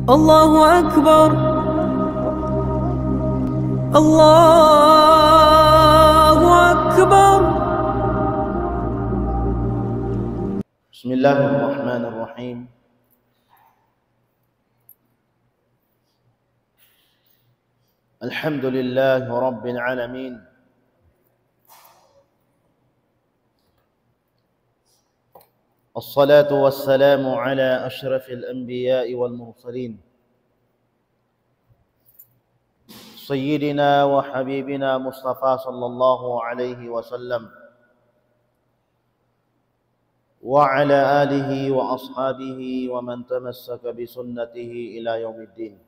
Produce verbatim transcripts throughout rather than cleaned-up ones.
الله أكبر. الله أكبر. بسم الله الرحمن الرحيم. الحمد لله رب العالمين. الصلاة والسلام على أشرف الأنبياء والمرسلين، سيدنا وحبيبنا مصطفى صلى الله عليه وسلم، وعلى آله وأصحابه ومن تمسك بسنته إلى يوم الدين.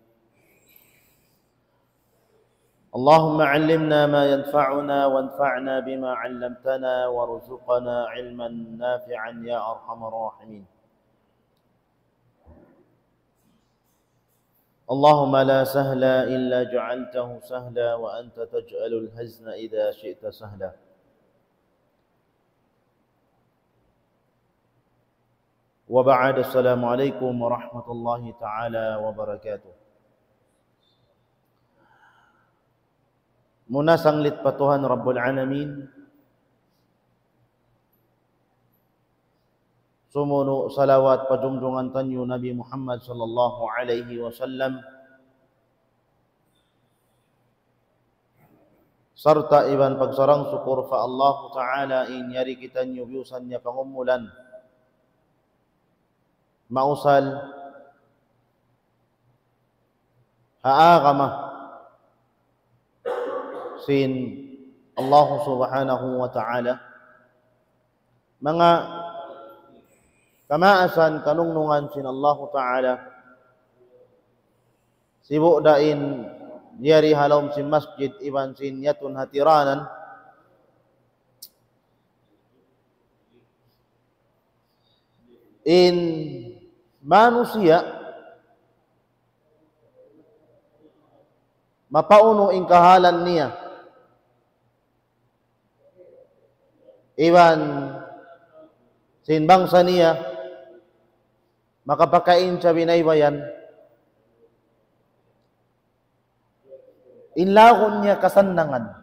اللهم علمنا ما ينفعنا وانفعنا بما علمتنا وارزقنا علما نافعا يا أرحم الراحمين. اللهم لا سهل إلا جعلته سهلا وأنت تجعل الحزن إذا شئت سهلا. وبعد، السلام عليكم ورحمة الله تعالى وبركاته. Muna sanglit pa Tuhan Rabbul Alamin, sumunu' salawat pa junjungan taniyu Nabi Muhammad sallallahu alayhi wasallam, sarta' iban pagsarang-sukul pa Allahu Ta'ala in yari kitaniyu biyusan niya pangumulan mausal ha agama sin Allahu Subhanahu wa Ta'ala. Manga kamaasan kanungnungan sin Allahu Ta'ala, sibu' da in yari ha lawm sin masjid iban sin yatun hatiranan, in manusiya' mapaunu in kahalan niya iban sin bangsa niya, makapakain sa binaybayan, in lagun niya kasannangan.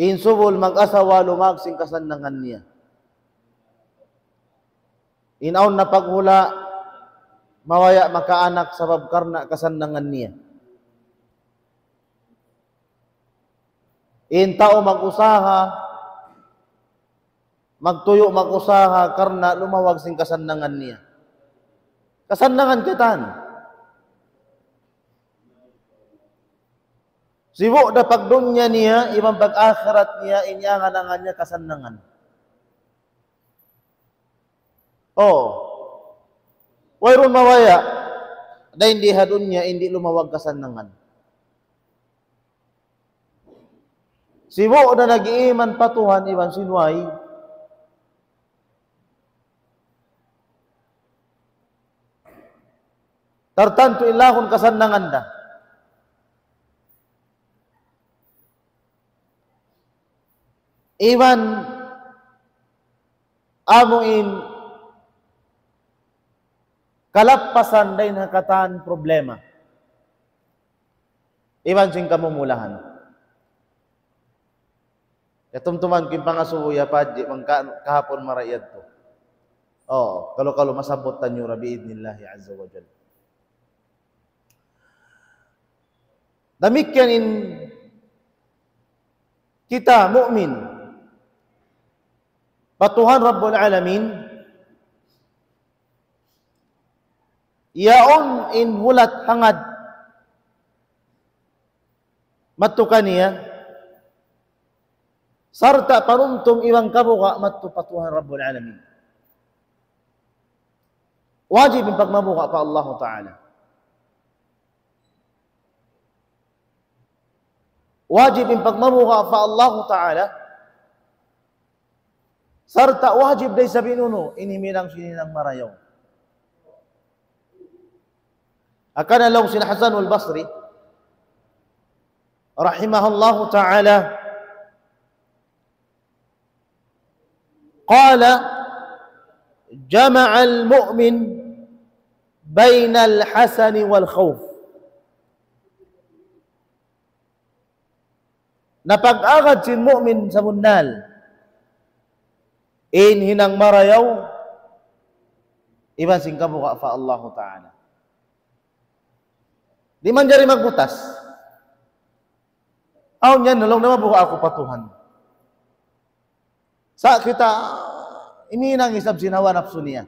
In subul mag-asawa lumag sin kasannangan niya. In awn na paghula' mabaya' makaanak sabab karna' kasannangan niya. In tau mag-usaha, magtuyu' mag-usaha karna' lumawag sin kasannangan niya. Kasannangan katan. Sibu' da pagdunya niya iban pag-akhirat niya, in iyangan-angan niya kasannangan. Oh. Wayruun mabaya' dayn di ha dunya in di' lumawag kasannangan. Sibu' da nag-iiman pa Tuhan iban sin way, tartantu in lagun kasannangan da. Iban amu in kalappasan dayn ha katan problema iban sin kamumulahan. Katumtuman ku in pangasubu ya Padji, bang ka-, kahapun marayaw yadtu. Oh, kalu-kalu masabbut taniyu ra bi'idhnillahi azza wa jalla. Damikkiyan in kita mu'min pa Tuhan Rabbul Alamin, yaun in hulat hangad madtu kaniya, sarta' panumtum iban kabuga' madtu pa Tuhan Rabbul Alamin. Wajib in pagmabuga' pa Allahu Ta'ala. Wajib in pagmabuga' pa Allahu Ta'ala. Sarta' wajib da isab in unu, in himinang sin hinang marayaw. Hangkan laung sin Hasanul Basri, rahimahullahu ta'ala, قال: جمع المؤمن بين الحسن والخوف. Napag-agad sin mu'min sabunnal in hinang marayaw iban sin kabuga' pa Allahu Ta'ala. Di' manjari magbutas. Awn yan, laung niya, mabuga' aku pa Tuhan. Sa' kita, ini in isab sin hawa napsu niya.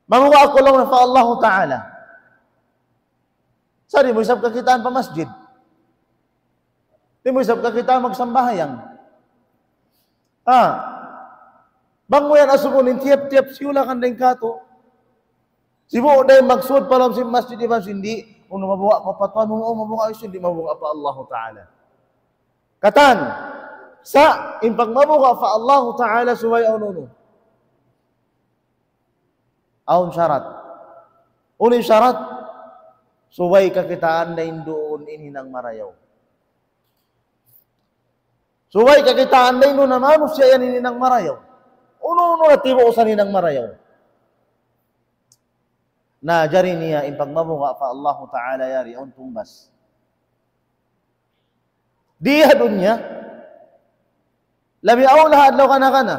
Mabuga' aku laung niya pa Allahu Ta'ala. Sa' di' mu isab kakitaan pa masjid. Di' mu isab kakitaan magsambahayang. Ha? Bang mu yan asubuhun in tiyap-tiyap siyulakan dayn katu'. Sibu' dayn magsud pa lawm sin masjid iban sin di', unu, mabuga' pa pa Tuhan, unu, mabuga' sin di', mabuga' pa Allahu Ta'ala. Katan, sa' in pagmabuga' pa Allahu Ta'ala subay awn unu. Awn sarat. Unu in sarat? Subay kakitaan dayn duun in hinang marayaw. Subay kakitaan dayn duun na manusiya' yan in hinang marayaw. Unu-unu na tibuusan hinang marayaw. Na jari niya in pagmabuga' pa Allahu Ta'ala yari awn tungbas. Di ha dunya, labi awla ha adlaw kana-kana.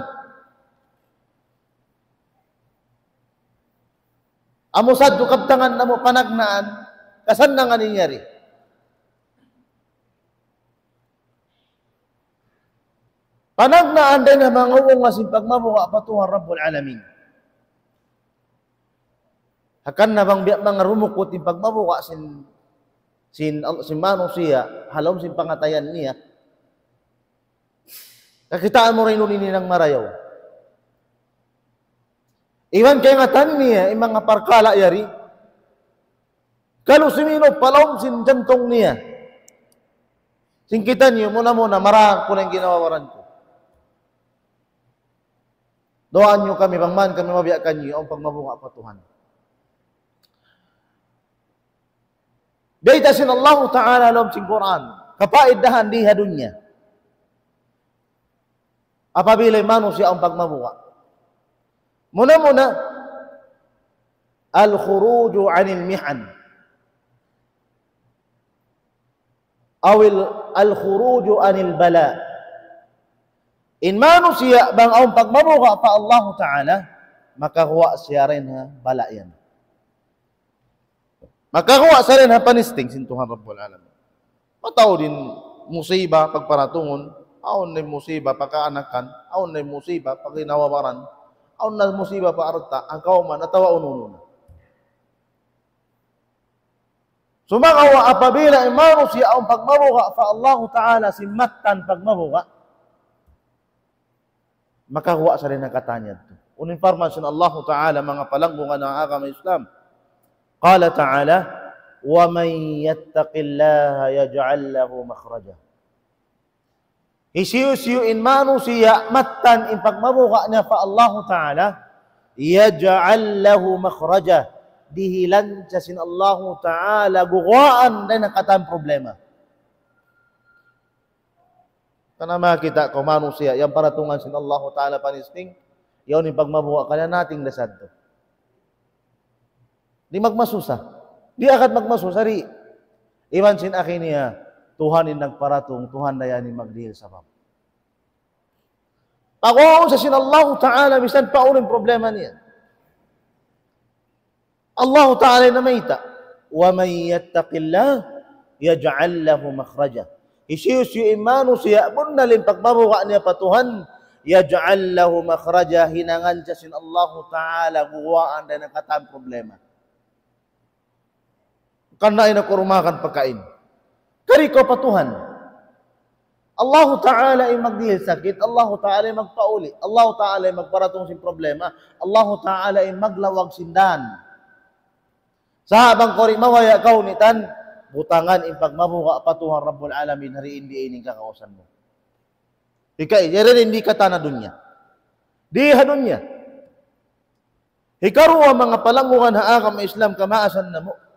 Amu sadtu kabtangan namu' panagnaan, kasannangan in yari. Panagnaan dayn ha manga ubungan sin pagmabuga' pa Tuhan Rabbul Alamin. Hangkan na bang biya' manga rumukut in pagmabuga' sin, sin, sin manusiya', ha lawm sin pangatayan niya. Kakitaan mu rin in hinang marayaw. Iban kaingatan niya, in manga parkala' yari. Kalu siminup pa lawm sin jantung niya. Sin kitaniyu, muna-muna, marā ku na in ginawa-baran ku. Duwaa niyu kami, bang man kami mabiya' kaniyu, awn pagmabuga' pa Tuhan. Bayta' sin Allahu Ta'ala ha lawm sin Qur'an, kapaidahan di ha dunya. Apabila in manusiya' awn pagmabuga'. Muna-muna, الخروج عن المحن. أو ال-، الخروج عن البلاء. In manusiya' bang awn pagmabuga' pa Allahu Ta'ala, makaguwa' siya dayn ha bala' yan. Makaguwa' siya dayn ha panisting sin Tuhan Rabbul Alamin. Mataud in musiba pagparatungun, awn na in musiba pagkaanakan, awn na in musiba pagkinawabaran, awn na musiba pa alta', angkaw man, atawa unu-unu na. Sumagawa' apabila in manusiya' awn pagmabuga' pa Allahu Ta'ala sin mattan pagmabuga', makaguwa' sa dayn ha katan yadtu. Unu in parman sin Allahu Ta'ala, manga palanggungan ha agama Islam. قال تعالى: ومن يتق الله يجعل له مخرجا. Hisiyu-siyu in manusiya' mattan in pagmabuga' niya pa Allahu Ta'ala, يجعل له مخرجا. Dihilan siya sin Allahu Ta'ala guwaan dayn ha katan problema. Karna' makakita' kaw manusiya', yan paratungan sin Allahu Ta'ala panisting, yaun in pagmabuga' kaniya, nothing da sadtu. Di' magmasusa. Di' agad magmasusa, di'. Iban sin agi niya, Tuhan in nagparatung, Tuhan da yan in magdihil sabab. Pagwaun sa sin Allahu Ta'ala, misan pa unu in problema niya. Allahu Ta'ala in namayta', ومن يتق الله يجعل له مخرجا. Hisiyu-siyu in manusiya' bunnal in pagmabuga' niya pa Tuhan, يجعل له مخرجا, hinangan siya sin Allahu Ta'ala guwaan dayn ha katan problema. Karna' in aku rumakan pakain. Kari kaw pa Tuhan. Allahu Ta'ala in magdihil sakit, Allahu Ta'ala in magpauli', Allahu Ta'ala in magparatung sin problema, Allahu Ta'ala in maglawag sin dan. Sa' bang kaw di' mabaya' kaw nitan, butangan in pagmabuga' pa Tuhan Rabbul Alamin, hari ini in kakausan mu. Ika, yari in di' katan ha dunya. Di ha dunya. Hikaruwa, manga palanggungan ha agama Islam, kamaasan namu'.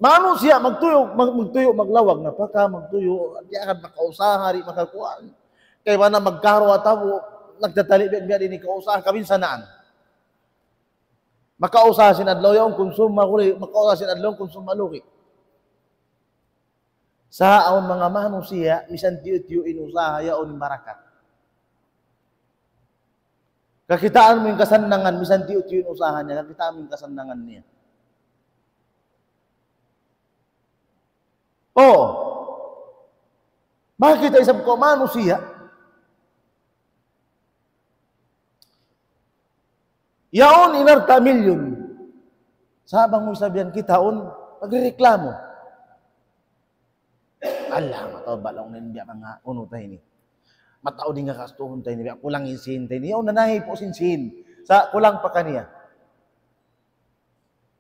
Manusiya' magtuyu', mag-, magtuyu', maglawag napaka, magtuyu', di' akan makausaha, di' makakuan. Kay mana magkaru atawa nagtatali biya', biya' di' ini kausaha, kabinsanaan. Makausaha sin adlaw yaun kunsum makuli, makausaha sin adlaw kunsum malugi. Sa' awn manga manusiya', misan tiyu'-tiyu' in usaha yaun in barakat. Kakitaan mu in kasannangan, misan tiyu'-tiyu' in usaha niya, kakitaan mu in kasannangan niya. Oh. Makakita' isab kaw manusiya'. Yaun in alta' milyun. Sa' bang mu isab yan kitaun, magrereklamo. Allah, mataud ba laung niya biya' manga unu ta ini. Mataud in gastuhun ta ini, biya' kulang in sin ta ini. Yaun na nahipu' sin sin. Sa' kulang pa kaniya.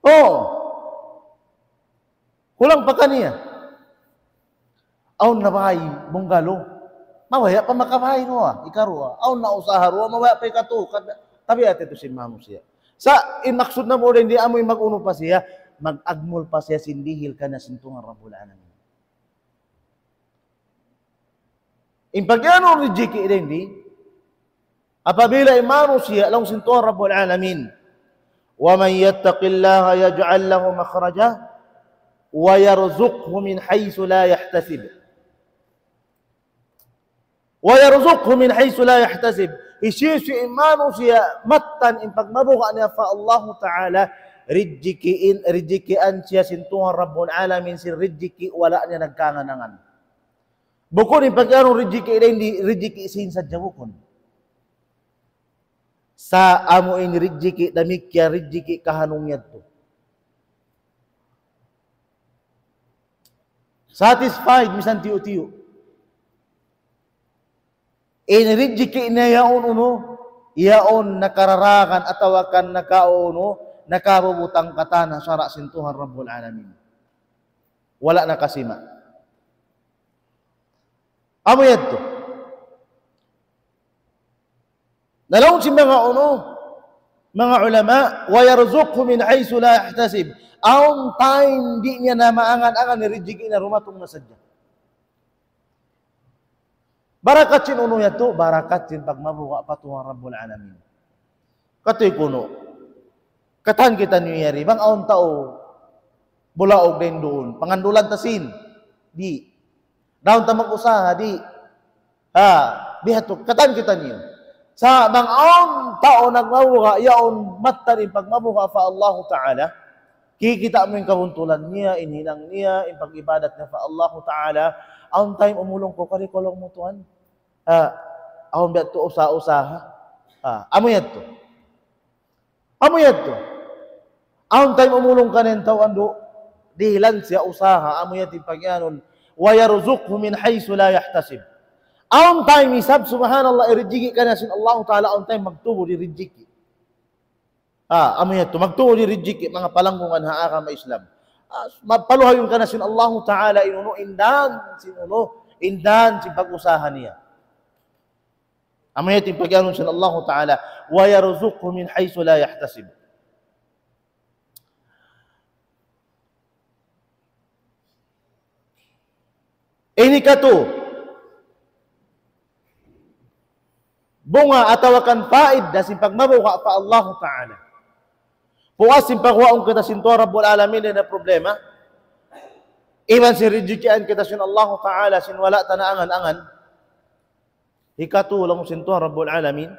Oh. Kulang pa kaniya. Awn na bay, bungalow. Mabaya' pa makabay duwa, ikaruwa. Awn na usaha duwa, mabaya' pa ikatu. Kad-, tabiat yadtu sin manusiya'. Sa' in maksud namu' dayn di amu in mag-unu pa siya, mag-agmul pa siya sin dihil kaniya sin Tuhan Rabbul Alamin. In pag-iyanun rijiki' dayn di, apabila in manusiya' laung sin Tuhan Rabbul Alamin, وَمَن يَتَّقِ اللَّهَ يَجْعَل لَّهُ مَخْرَجًا وَيَرْزُقْهُ مِنْ حَيْثُ لَا يَحْتَسِبُ. وَيَرْزُقْهُ مِنْ حَيْثُ لَا يَحْتَسِبُ. Hisiyu-siyu in manusiya' mattan in pagmabuga' niya pa Allahu Ta'ala, rijikiin, rijikian siya sin Tuhan Rabbul Alamin sin rijiki' wala' niya nagkangan-angan. Bukun in pag-iyanun rijiki' dayn di rijiki' sin sadja bukun. Sa' amu in rijiki', damikkiyan rijiki' kahanung yadtu. Satisfied misan tiyu'-tiyu'. In rijiki' niya yaun unu, yaun nakararagan atawa kan nakaunu, nakabubutang katan ha sara' sin Tuhan Rabbul Alamin. Wala' nakasima'. Amu yadtu. Na laung sin manga unu, manga ulama, وَيَرْزُقْهُ مِنْ حَيْثُ لَا يَحْتَسِبُ. Awn time di' niya na maangan-angan in rijiki' niya dumatung na sadja. Barakat sin unu yadtu, barakat sin pagmabuga' pa Tuhan Rabbul Alamin. Katuy kunu'. Katan kitaniyu yari, bang awn tau bulaug dayn duun, pangandulan ta sin, di'. Daun ta mag-usaha, di'. Ha, biya' hādtu, katan kitaniyu. Sa' bang awn tau nagmabuga', yaun mattan in pagmabuga' pa Allahu Ta'ala, kikita' mu in kabuntulan niya, in hinang niya, in pag-ibadat niya pa Allahu Ta'ala, awn time umulung kaw, kari kaw laung mu tuwan. Ha, awn biya' tu usaha-usaha. Ha, amu yadtu. Amu yadtu. Awn time umulung kaniya in tau andu', dihilan siya usaha, amu yadtu in pag-iyanun, وَيَرْزُقْهُ مِنْ حَيْثُ لَا يَحْتَسِبُ. Awn time isab, subhanallah, in rijiki' kaniya sin Allahu Ta'ala, awn time magtubud in rijiki'. Ah, amu yadtu, magtubud in rijiki', manga palanggungan ha agama Islam. Ah, ma-, paluhayun kaniya sin Allahu Ta'ala, in unu, in dan, sin unu, in dan, sin pag-usaha niya. Amu yadtu in pag-iyanun sin Allahu Ta'ala, وَيَرْزُقْهُ مِنْ حَيْثُ لَا يَحْتَسِبُ. Ini katu, bunga atawa kan faida sin pagmabuga' pa Allahu Ta'ala. Puas sin pagwaun kita sin Tuhan Rabbul Alamin dayn ha problema. Iban sin rijikian kita sin Allahu Ta'ala, sin wala' ta naangan-angan. Hikatu laung sin Tuhan Rabbul Alamin.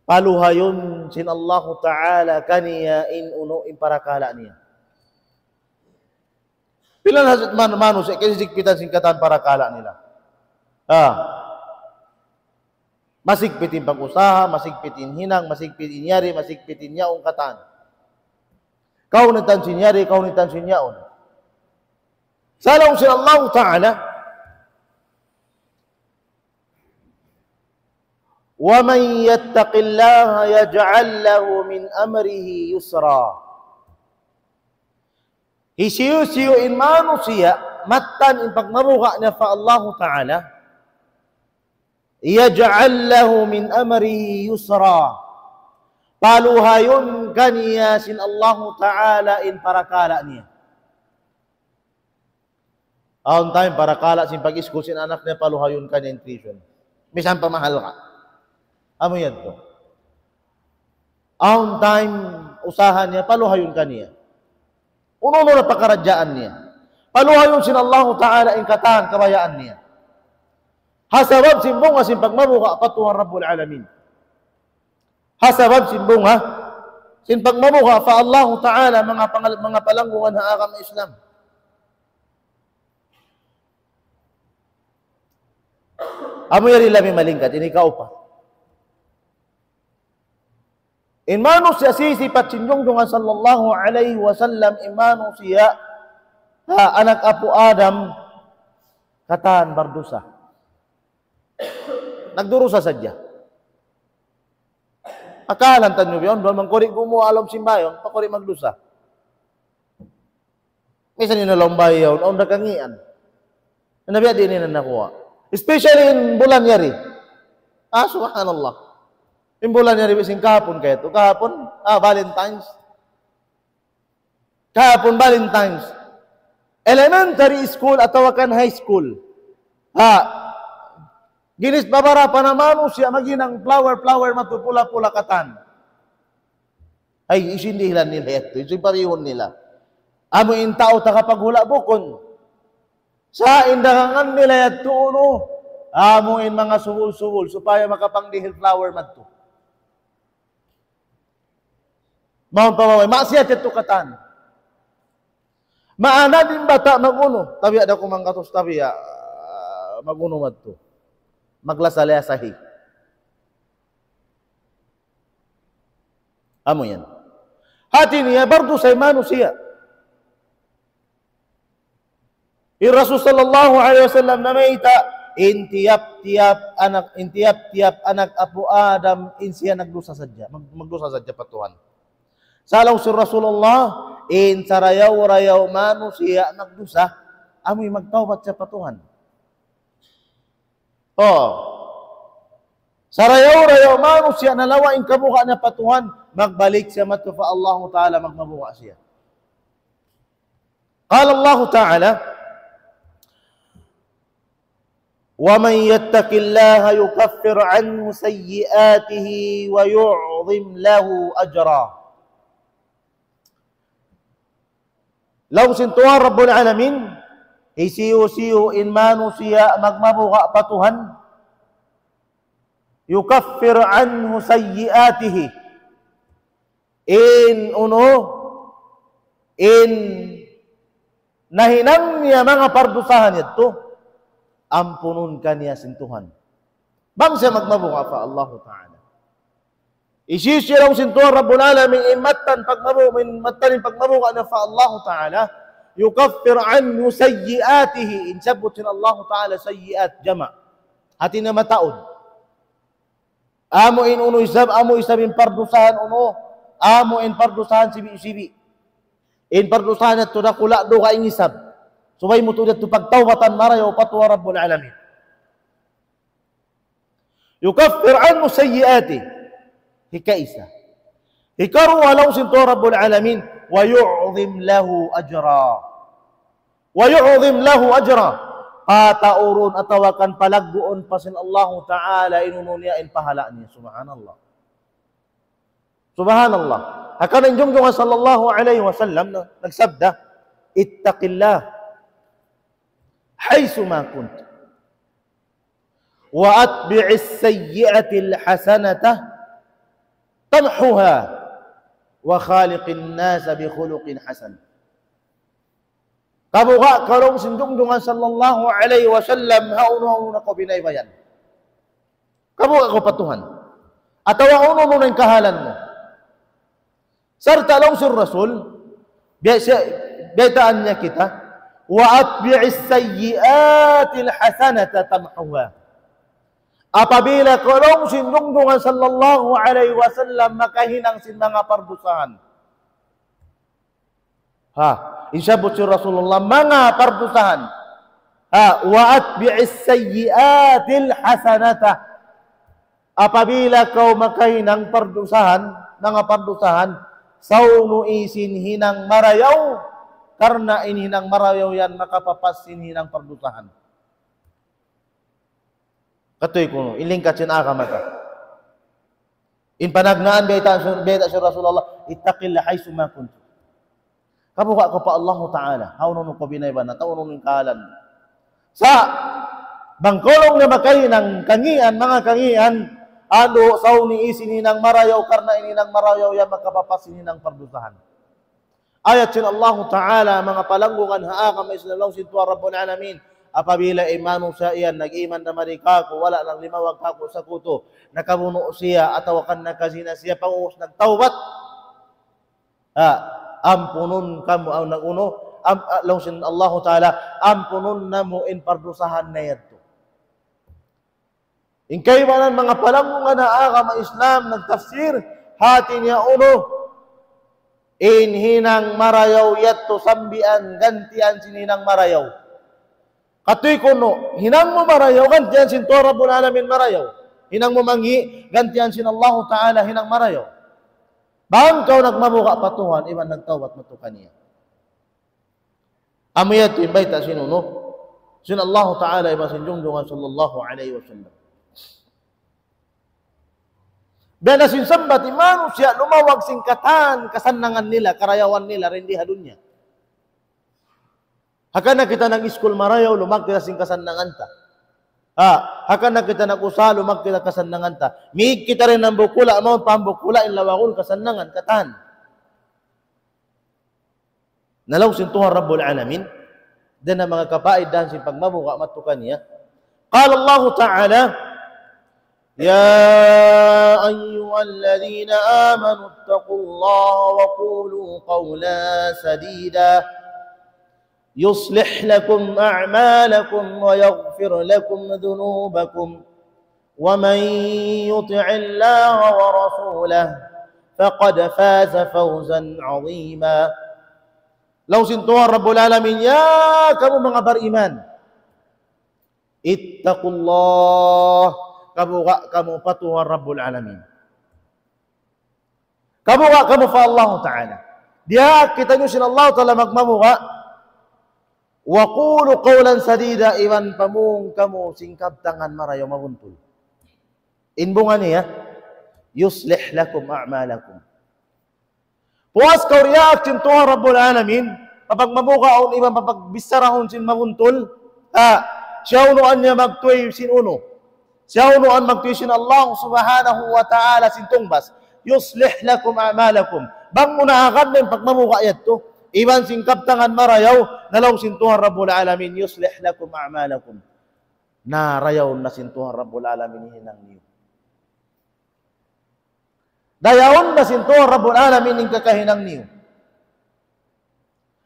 Paluhayun sin Allahu Ta'ala kaniya in unu in parakala' niya. Pila na man-, manusiya' kiyahigpitan sin katan parakala' nila. Ah. Masigpit in pag-usaha, masigpit in hinang, masigpit in yari, masigpit in yaun katan. Kahunitan sin yari, kahunitan sin yaun. Sa' laung sin Allahu Ta'ala, وَمَن يَتَّقِ اللَّهَ يَجْعَل لَّهُ مِنْ أَمْرِهِ يُسْرًا. Hisiyu-siyu in manusiya', mattan in pagmabuga' niya pa Allahu Ta'ala, يَجْعَل لَّهُ مِنْ أَمْرِهِ يُسْرًا. Paluhayun kaniya sin Allahu Ta'ala in parakala' niya. Awn time, parakala' sin pag-school sin anak niya, paluhayun kaniya in tuition. Misan pa mahal ka. Amu yadtu. Awn time, usaha niya, paluhayun kaniya. Unu-unu na pakaradjaan niya. Paluhayun sin Allahu Ta'ala in katan kabayaan niya. Ha sabab sin bunga sin pagmabuga' pa Tuhan Rabbul Alamin. Ha sabab sin bunga sin pagmabuga' pa Allahu Ta'ala, manga pangal-, manga palanggungan ha agama Islam. Amu yari labi malingkat, ini kaupat. In manusiya' sisipat sin Junjungan sallallahu alayhi wasallam, in manusiya', ha, anak apu' Adam, katan bardusa. Nagdurusa sadja. Akalan taniyu biya' yan, duun man kuri' gumuwa' ha lawm simbayan, pa kuri' magdusa. Misan in ha lawm bay yaun, awn da kangīan. Na biya' diin in nakuha'. Especially in bulan yari. Ah, subhanallah. In bulan yari biya' sin kahapun kaytu. Kahapun, ah, Valentine's. Kahapun Valentine's. Elementary school atawa kan high school. Ha. Ginis babarapa na manusiya' maghinang flower, flower madtu pula-pula katan. Ay, isindihilan nila yadtu. Isin parihun nila. Amu in tau tagapaghula' bukun. Sa' in dagangan nila yadtu unu. Amu in manga subul-subul supaya makapangdihil flower madtu. Mawn pa maway, maksiyat yadtu katan. Maana in bata' mag-unu, tabiya' da ku manggatus tabiya', ah, mag-unu madtu. Maglasa-lasahi. Amu yan. Hati niya, bardusa in manusiya'. In Rasul sallallahu alayhi wasallam namayta', in tiyap-tiyap anak, in tiyap-tiyap anak apu' Adam, in siya nagdusa sadja, mag-, magdusa sadja pa Tuhan. Sa' laung sin Rasulullah, in sarayaw-rayaw manusiya' nagdusa, amuin magtawbat siya pa Tuhan. Oh. Sarayaw-rayaw manusiya' nalawa' in kabuga' niya pa Tuhan, magbalik siya madtu pa Allahu Ta'ala, magmabuga' siya. قال الله تعالى: ومن يتق الله يكفر عنه سيئاته ويعظم له أجرا. Laung sin Tuhan Rabbul Alamin, hisiyu-siyu in manusiya' magmabuga' pa Tuhan, يكفر عنه سيئاته. In unu, in nahinang niya manga pardusahan yadtu, ampunun kaniya sin Tuhan. Bang siya magmabuga' pa Allahu Ta'ala. Isisiyu laung sin Tuhan Rabbul Alamin, in mattan pagmabu-, in mattan in pagmabuga' niya pa Allahu Ta'ala, يكفر عنه سيئاته. In sabbut sin Allahu Ta'ala sayyi'at, jama'. Hati niya mataud. Amu in unu isab, amu isab in pardusahan unu, amu in pardusahan sibi'-sibi'. In pardusahan yadtu dakula' dugaing isab. Subay mu tuud yadtu pagtawbatan marayaw pa Tuhan Rabbul Alamin. يكفر عنه سيئاته. Hikaisa. Hikaruwa laung sin Tuhan Rabbul Alamin, ويعظم له أجرا. ويعظم له أجرا. Pataurun atawa kan palagguun pa sin Allahu Ta'ala in unu niya in pahala' niya. Subhanallah. Subhanallah. Hangkan in Junjungan sallallahu alayhi wasallam na, nagsabda, اتق الله حيث ما كنت. وأتبع السيئة الحسنة تمحها وخالق الناس بخلق حسن. Kabuga' kaw laung sin Junjungan sallallahu alayhi wasallam, hawnu-hawnu na kaw binaybayan. Kabuga' kaw pa Tuhan. Atawa hawnu-hawnu na in kahalan mu. Sarta' laung sin Rasul, biya', siya, biyaytaan niya kita, وأتبع السيئات الحسنة تمحها. Apabila kaw laung sin Junjungan sallallahu alayhi wasallam makahinang sin manga pardusahan. Ha, in sabbut sin Rasulullah, manga pardusahan. Ha, وأتبع السيئات الحسنة. Apabila kaw makahinang pardusahan, manga pardusahan, Sawnu in sin hinang marayaw, karna' in hinang marayaw yan makapapas sin hinang pardusahan. Katuy kunu', in lingkat sin agama ta. In panagnaan bayta', bayta' sin Rasulullah, "Ittaqillah haythu ma kunt." Kabuga' kaw pa Allahu Ta'ala, hawnu-hawnu kaw biyaybanan, hawnu-hawnu in kahalan. Sa', bang kaw laung niya makahinang kangīan, manga kangīan, andu', sawnu in sin hinang marayaw, karna' in hinang marayaw yan makapapas sin hinang pardusahan. Ayat sin Allahu Ta'ala, manga palanggungan ha agama Islam, laung sin Tuhan Rabbul Alamin, apabila in manusiya' yan nag-iman na mari kāku', wala' naglimawag kāku' sakutu, nakabunu' siya, atawa kan nakazina siya, pag'ubus nagtawbat. Ha, ampunun kamu, aw nag-unu, am-, ah, laung sin Allahu Ta'ala, ampunun namu' in pardusahan niya yadtu. In kaibanan manga palanggungan ha agama Islam nagtafsir, hāti niya unu, in hinang marayaw yadtu sambian gantian sin hinang marayaw. Katuy kunu', hinang mu marayaw, gantian sin Tuhan Rabbul Alamin marayaw. Hinang mu mangī', gantian sin Allahu Ta'ala hinang marayaw. Bang kaw nagmabuga' pa Tuhan, iban nagtawbat madtu kaniya. Amu yadtu in bayta' sin unu, sin Allahu Ta'ala iban sin Junjungan sallallahu alayhi wasallam. Biya' na sin sambat in manusiya' lumawag sin katan kasannangan nila, karayawan nila, dindi ha dunya. Hangkan na kita nag-iskul marayaw, lumawag kita sin kasannangan ta. Ha, hangkan na kita nag-usaha, lumawag kita kasannangan ta. Mīg kita dayn ha hambuuk hula', mawn pa hambuuk hula', in lawagun kasannangan, katan. Na laung sin Tuhan Rabbul Alamin, dayn ha manga kapaidahan sin pagmabuga' madtu kaniya. قال الله تعالى: يا أيها الذين آمنوا اتقوا الله وقولوا قولا سديدا يصلح لكم أعمالكم ويغفر لكم ذنوبكم ومن يطع الله ورسوله فقد فاز فوزا عظيما. Laung sin Tuhan Rabbul Alamin, ya kamu manga bariman, اتقوا الله, kabuga' kamu pa Tuhan Rabbul Alamin. Kabuga' kamu pa Allahu Ta'ala. Diyaak kitaniyu sin Allahu Ta'ala magmabuga'. وقولوا قولا سديدا, iban pamung kamu sin kabtangan marayaw mabuntul. In bunga niya, يصلح لكم أعمالكم. Puas kaw diyaak sin Tuhan Rabbul Alamin, papagmabugaun iban papagbichara sin mabuntul, ha, siya unuan niya magtuy sin unu. Siya unuan magtuy sin Allah Subhanahu wa Ta'ala sin tungbas. يصلح لكم أعمالكم. Bang mu naakan in pagmabuga' yadtu, iban sin kabtangan marayaw, na laung sin Tuhan Rabbul Alamin, يصلح لكم أعمالكم. Narayaw na sin Tuhan Rabbul Alamin in hinang niyu. Dayaun na sin Tuhan Rabbul Alamin in kakahinang niyu.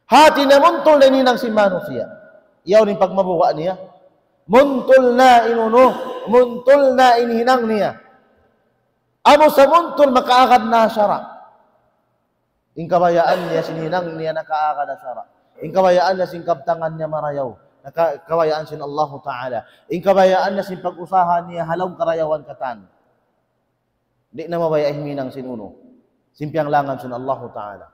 Hati niya muntul na in hinang sin manusiya'. Yaun in pagmabuga' niya. Muntul na in unu, muntul na in hinang niya. Amu sa muntul makaagad na sara'. In kabayaan niya sin hinang niya nakaagad na sara'. In kabayaan niya sin kabtangan niya marayaw. Naka-, kabayaan sin Allahu Ta'ala. In kabayaan niya sin pag-usaha niya ha lawm karayawan katan. Di' na mabaya' himinang sin unu. Sin piyanglangan sin Allahu Ta'ala.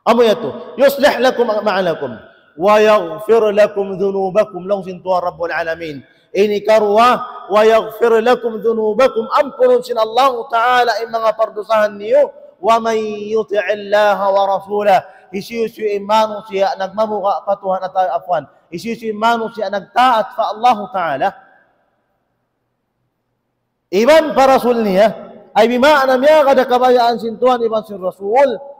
Amu yadtu, يصلح لكم أعمالكم ويغفر لكم ذنوبكم, laung sin Tuhan Rabbul Alamin. Ini karuwa, ويغفر لكم ذنوبكم, ampunun sin Allahu Ta'ala in manga pardusahan niyu, ومن يطع الله ورسوله, hisiyu-siyu in manusiya' nagmabuga' pa Tuhan atawa afwan, hisiyu-siyu in manusiya' nagtaat pa Allahu Ta'ala. Iban pa Rasul niya, ay bima'na miyagad ha kabayaan sin Tuhan iban sin Rasul,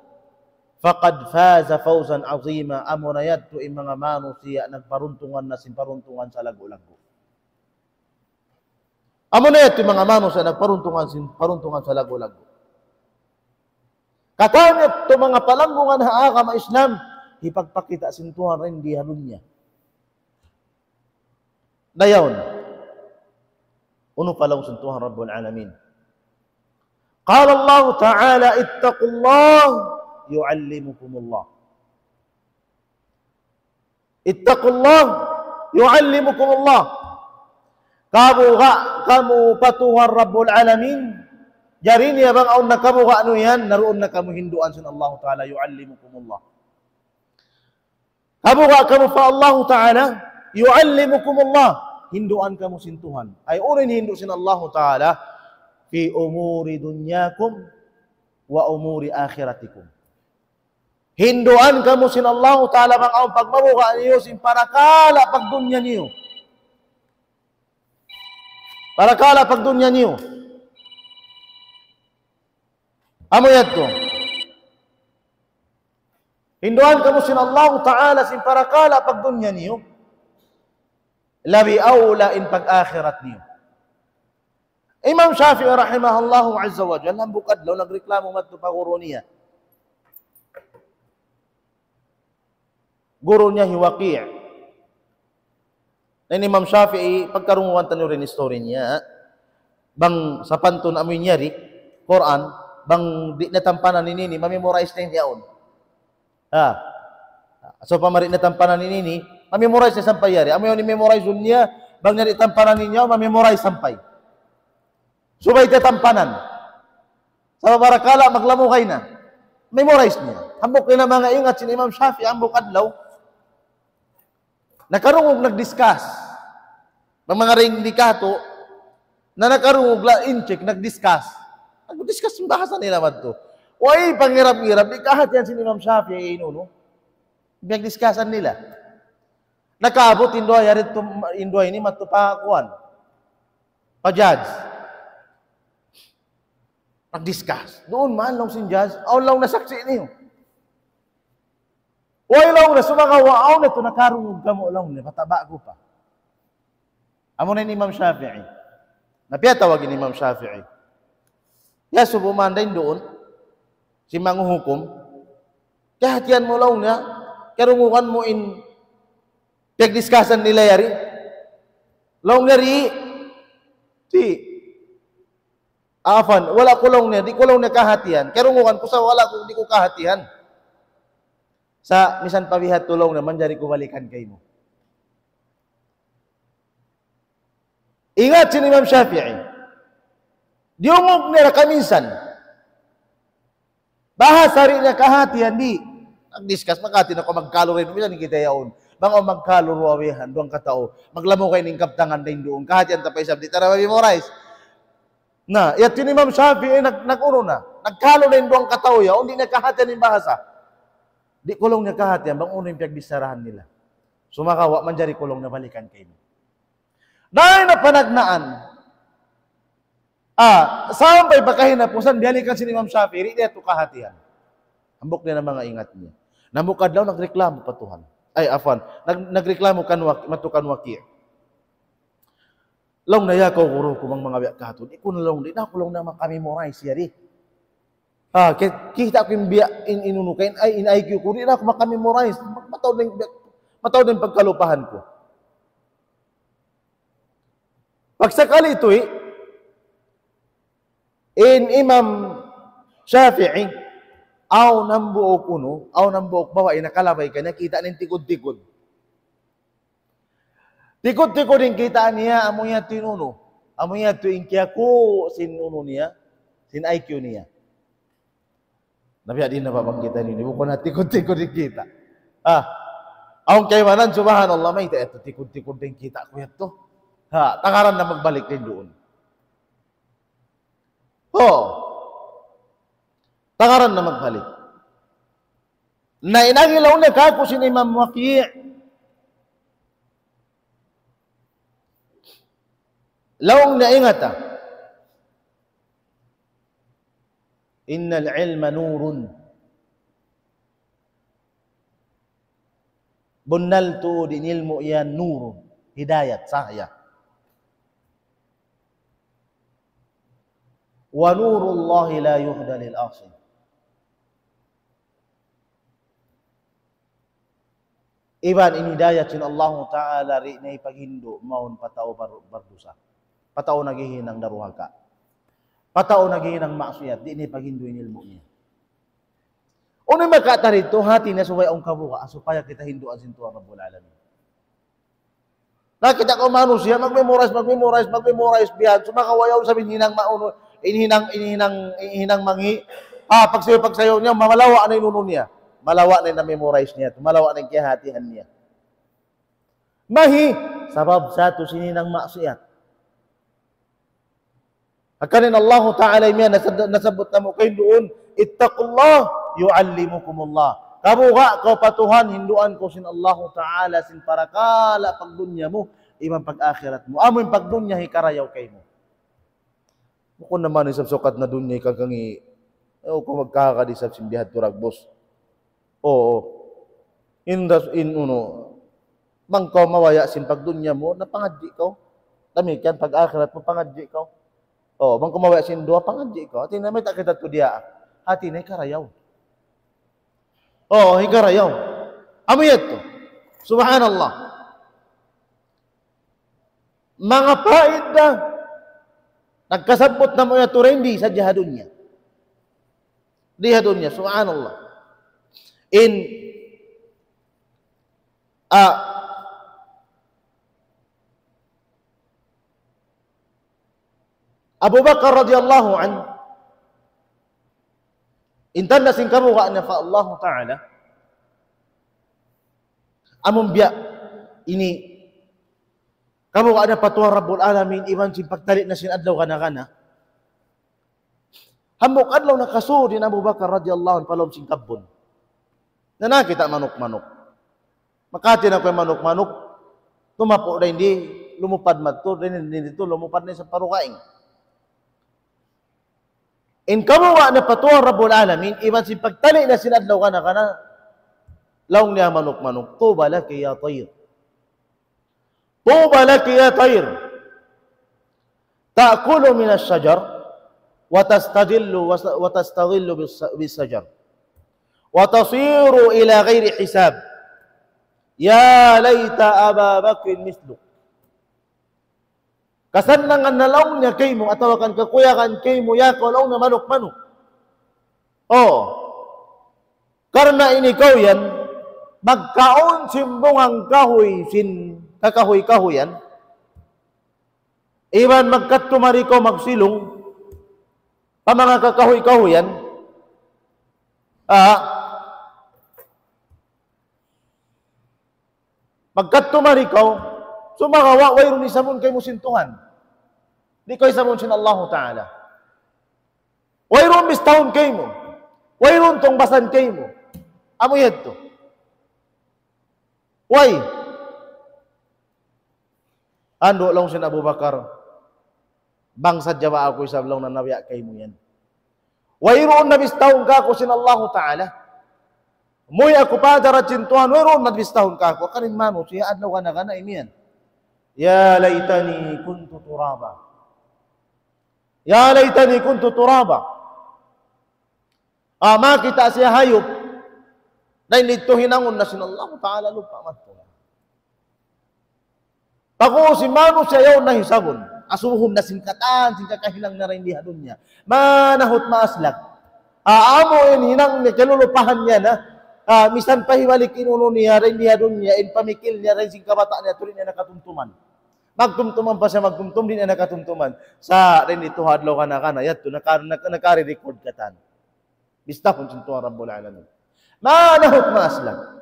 فقد فاز فوزا عظيما, amuna yadtu in manga manusiya' nagparuntungan na sin paruntungan salaggu'-laggu'. Amuna yadtu in manga manusiya' nagparuntungan sin paruntungan salaggu'-laggu'. Katan yadtu manga palanggungan ha agama Islam, hipagpakita' sin Tuhan dindi ha dunya. Dayaun. Unu pa laung sin Tuhan Rabbul Alamin. قال الله تعالى: اتقوا الله يعلمكم الله. اتقوا الله يعلمكم الله. Kabuga' kamu pa Tuhan Rabbul Alamin. Jari niya bang awn nakabuga' niyu yan, naruun na kamu hinduan sin Allahu Ta'ala, يعلمكم الله. Kabuga' kamu pa Allahu Ta'ala, يعلمكم الله. Hinduan kamu sin Tuhan. Ay, unu in hindu' sin Allahu Ta'ala, في أمور دنياكم وأمور آخرتكم. Hinduan kamu sin Allahu Ta'ala bang awn pagmabuga' niyu sin parakala' pagdunya niyu. Parakala' pagdunya niyu. Amu yadtu. Hinduan kamu sin Allahu Ta'ala sin parakala' pagdunya niyu. Labi awla in pag-akhirat niyu. Imam Shafi'i rahimahullahu azza wa jalla, hambuuk adlaw nagreklamo madtu pa guru niya. Guru niya hi Waqi'. Na in Imam Shafi'i, pagkarungugan taniyu in history niya, bang sapantun amu in yari, Qur'an, bang di' niya tampanan ini, ini, ma-memorize niya yaun. Ha. So, pamari na tampanan ini, ini, ma-memorize niya sampay yari. Amu yaun i-memorize niya, bang niya di' tampanan ini, ma-memorize sampay. Subay niya tampanan. Sabab barakala' maglamugay na. Memorize niya. Hambuuk na manga ingat sin Imam Shafi'i, hambuuk adlaw. Nakarungug nag-discuss. Bang manga ring di' katu', na nakarungug la in-check, nag-discuss. Nag-discuss in bahasa nila madtu. Way, pangirab-ngirab, di' kahatihan sin Imam Shafi'i in unu. Piyag-discussan nila. Nakaabut in duwa yari tu, in duwa ini madtu pa kuwan. Pa judge. Nag-discuss. Duun man laung sin judge, awn laung na saksi' niyu. Way laung na sumagawa', awn na tu nakarungug kamu laung na, pataba' ku pa. Amu na in Imam Shafi'i. Na piyatawag in Imam Shafi'i. Ya, subu man dayn duun, sin manghuhukum. Kahatihan mu laung na, karungugan mu in piyag-discussan nila yari. Laung na di', di'. Afan, wala' ku laung niya, di' ku laung niya kahatihan. Karungugan ku sa' wala' ku, di' ku kahatihan. Sa' misan pa biya' hādtu laung niya, manjari ku balikan kaymu. Ingat sin Imam Shafi'i. Diyungug niya ra kaminsan. Bahasa di' niya kahatihan di'. Nag-discuss, makahati na kaw magkalu rin. Misan kita yaun. Bang awn magkalu duwa bihan, duwang katau. Maglamugay in kabtangan dayn duun. Kahatihan ta pa isab, di' ta ra ma-memorize. Na, yadtu in Imam Shafi'i nag-, nag-unu na. Nagkalu na in duwang katau yaun, di' niya kahatihan in bahasa. Di' ku laung niya kahatihan, bang unu in piyagbicharahan nila. Sumagawa', manjari ku laung niya balikan kaymu. Dayn ha panagnaan. Ah, sampay pa kahinapusan, biyalikan sin Imam Shafi'i, di' niya tu kahatihan. Hambuuk niya na manga ingat niya. Na hambuuk adlaw nagreklamo pa Tuhan. Ay, afwan, nag-, nagreklamo kan Waqi', madtu kan Waqi'. Laung niya, ya kaw guru ku, bang manga biya' katu', di' ku na laung, di' na aku laung niya maka-memorize yari. Ah, ki-, kita' ku in biya' in, in unu kain, ay, in I Q ku, di' na aku maka-memorize. Mataud na in, mataud na in pagkalupahan ku. Pagsakali tuud, in Imam Shafi'i, awn hambuuk unu, awn hambuuk babai nakalabay kaniya, kita' niya in tikud-tikud. Tikud-tikud in kita' niya, amu yadtu in unu. Amu yadtu in kiyaku' sin unu niya, sin I Q niya. Na biya' diin na ba bang kita ini, bukun na tikud-tikud in kita'. Ah, awn kaibanan, subhanallah, mayta' yadtu tikud-tikud in kita' ku yadtu. Ha, tagaran na magbalik dayn duun. Ho. Tagaran na magbalik. Na in agi laung niya kāku' sin Imam Waqi'. Laung niya, ingata. إن العلم نور. Bunnal tuud in ilmu' yan nur, hidayat, sahaya. ونور الله لا يهدى للعاصي. Iban in hidayat sin Allahu Ta'ala di' niya ipaghindu' mawn pa tau bar-, bardusa. Pa tau naghihinang daruhaka. Pa tau naghihinang maksiyat, di' niya ipaghindu' in ilmu' niya. Unu in makatari tu, hati niya subay awn kabuga', supaya kita hinduan sin Tuhan Rabbul Alamin. Na kita' kaw manusiya', mag-memorize, mag-memorize, mag-memorize, biya' yan. Sumagawa' yaun sa' in hinang maunu, In hinang, in hinang, in hinang mangī', ah, pagsayu, pagsayu niya, malawa' na in unu niya. Malawa' na in na-memorize niya, malawa' na in kiyahatihan niya. Mayta'? Sabab sa tuud sin hinang maksiyat. Hangkan in Allahu Ta'ala imiyan, nasab-, nasabbut namu' kaina duun, "Ittaqullaha yu'allimukumullah." Kabuga' kaw pa Tuhan, hinduan kaw sin Allahu Ta'ala sin parakala' pagdunya mu, iban pag-akhirat mu. Amu in pagdunya hikarayaw kaymu. Bukun na man isab sukat na dunya hikakangī'. Eh, kaw magkakadi isab sin biya' ha tuud, boss. Oo. In das-, in unu, bang kaw mabaya' sin pagdunya mu, na pangadji' kaw. Damikkiyan pag-akhirat mu, pangadji' kaw. Oo, bang kaw mabaya' sin duwa, pangadji' kaw. Hāti niya mayta' kita tuud diya. Hāti niya hikarayaw. Oo, hikarayaw. Amu yadtu. Subhanallah. Manga paida, nagkasabbut namu' yadtu dayn di sadja ha dunya. Di ha dunya, subhanallah. In, ah, Abu Bakar radiyallahu anhu, in tanda' sin kabuga' niya pa Allahu Ta'ala, amun biya' ini, kabuga' niya pa Tuhan Rabbul Alamin, iban sin pagtali' niya sin adlaw gana-gana. Hambuuk adlaw nakasūd in Abu Bakar radiyallahu anhu pa lawm sin kabbun. Na nakakita' manuk-manuk. Makati na kuy manuk-manuk. Tumapu' dayn di, lumupad madtu, dayn di, dayn di tu, lumupad na isab pa dugaing. In kabuga' niya pa Tuhan Rabbul Alamin, iban sin pagtali' niya sin adlaw gana-gana, laung niya manuk-manuk, "طوبى لك يا طير. طوبى لك يا طير. تأكل من الشجر وتستظل وس-، وتستظل بالس-، بالشجر. وتصير إلى غير حساب. يا ليت أبا بكر مثلك." Kasannangan na laung niya kaymu, atawa kan kakuyagan kaymu, ya kaw laung niya manuk-manuk. Oh. Karna' in ikaw yan, magkaun sin bunga kahuy sin kakahuy-kahuyan. Iban magkadtu mari kaw magsilung, pa manga kakahuy-kahuyan. Ah. Magkadtu mari kaw, sumagawa' wayruun isabun kaymu sin Tuhan. Di' kaw isabun sin Allahu Ta'ala. Wayruun bistahun kaymu. Wayruun tungbasan kaymu. Amu yadtu. Way. Andu' laung sin Abu Bakar, bang sadja ba aku isab laung niya nabiya' kaymu yan. Wayruun na bistahun kāku' sin Allahu Ta'ala. Muwi' aku pa hadarat sin Tuhan, wayruun na bistahun kāku'. Hangkan in manusiya' adlaw gana-gana imiyan. يا ليتني كنت ترابا. يا ليتني كنت ترابا. Ah, makakita' siya hayup. Na in didtu hinangun na sin Allahu Ta'ala lupa' madtu. Pag-ubus in manusiya' yaun na hisabun, asubuhun na sin katan, sin kakahinang niya dayn di ha dunya. Manahut maaslag. Ah, amu in hinang niya, kalulupahan niya na, ah, misan pa hibalik in unu niya, dayn di ha dunya, in pamikil niya, dayn sin kabata' niya, tuud di' niya na katumtuman. Magtumtuman pa siya, magtumtum, di' niya na katumtuman. Sa' dayn didtu ha adlaw gana-gana, yadtu, naka-, naka-, nakari-record katan. Bistahun sin Tuhan Rabbul Alamin. Manahut maaslag.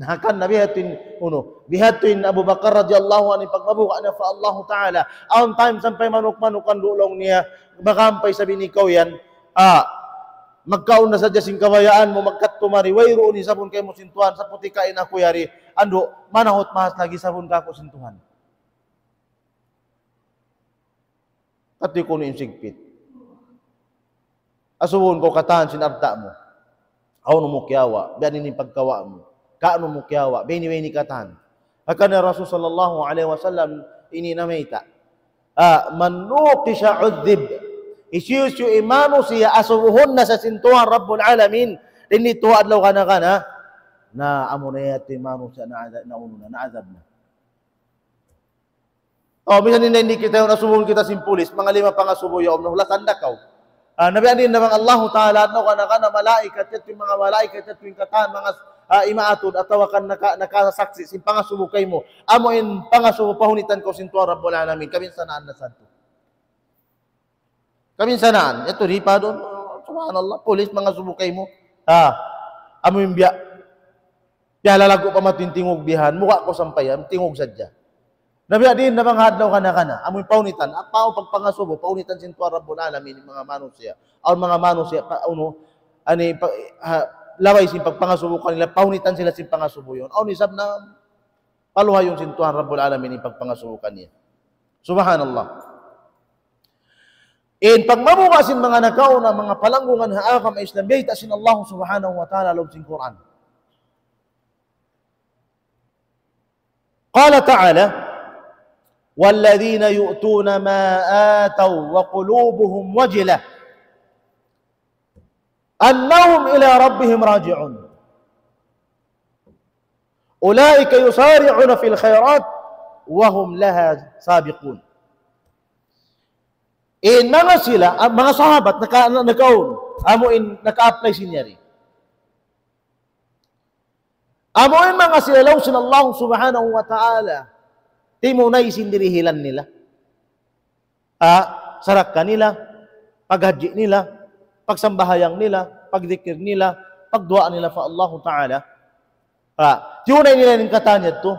Na hangkan na biya' ha yan, unu, biya' ha yan Abu Bakar radiyallahu anhu, pagmabuga' niya pa Allahu Ta'ala. Awn time sampay manuk-manuk in laung niya, bang ampay isab in ikaw yan, ah, magkaun na sadja sin kabayaan mu, magkadtu mari, wayruun isabun kaymu sin Tuhan, saputi' kaina aku yari, andu', manahut maaslag isabun kāku' sin Tuhan. Kati' kunu' in sigpit. Asubuhun kaw katan sin alta' mu. Hawnu mu kiyawa', biya' ini in pagkawa' mu. Kaunu mu kiyawa', biya' ini, biya' ini katan. Hangkan in Rasul sallallahu alayhi wasallam ini namayta'. Ah, من نوقش عذب. Hisiyu-siyu in manusiya' asubuhun na sa sin Tuhan Rabbul Alamin. Dayn didtu ha adlaw gana-gana. Na amu na yadtu in manusiya' na adab, na unu na, na adab na. Oh, misan in di' kita yaun asubuhun kita sin pulis, manga lima pangasubu yaun, nahulasan na kaw. Ah, nabi, anu in bang Allahu Ta'ala, adlaw gana-gana malaikat, yadtu in manga malaikat, yadtu in katan, manga, ah, imaatud, atawa kan naka-, nakasaksi', sin pangasubu kaymu. Amu in pangasubu pahunitan kaw sin Tuhan Rabbul Alamin, kabinsanaan na sadtu. Kaminsanaan, yadtu di' pa duun, subhanallah, pulis mangasubu kaymu. Ha, amu in biya', biya' lalagu' pa mata in tingug bihan, mura ku sampayan, tingug sadja. Na biya' diin na manga adlaw kana-kana, amu in pahunitan, apa pagpangasubu, pahunitan sin Tuhan Rabbul Alamin, manga manusiya'. Awn manga manusiya', pa, unu, ani, pa, ha, labay sin pagpangasubu kanila, pahunitan sila sin pangasubu yaun. Awn isab na, paluhayun sin Tuhan Rabbul Alamin in pagpangasubu kaniya. Subhanallah. In pagmabuga' sin manga nakauna, manga palanggungan ha agama Islam, biyayta' sin Allah Subhanahu wa Ta'ala ha lawm sin Qur'an. قال تعالى: والذين يؤتون ما آتوا وقلوبهم وجلة أنهم إلى ربهم راجعون. أولئك يسارعون في الخيرات وهم لها سابقون. In manga sila, ah, manga sahabat, naka-, nakaun, amu in naka-apply sin yari. Amu in manga sila laung sin Allah Subhanahu wa Ta'ala, timunay sin dirihilan nila. Ah, sarakka nila, paghajji nila, pagsambahayang nila, pagdikir nila, pagduwaa nila pa Allah Ta'ala. Ah, tiyunay nila in katan yadtu.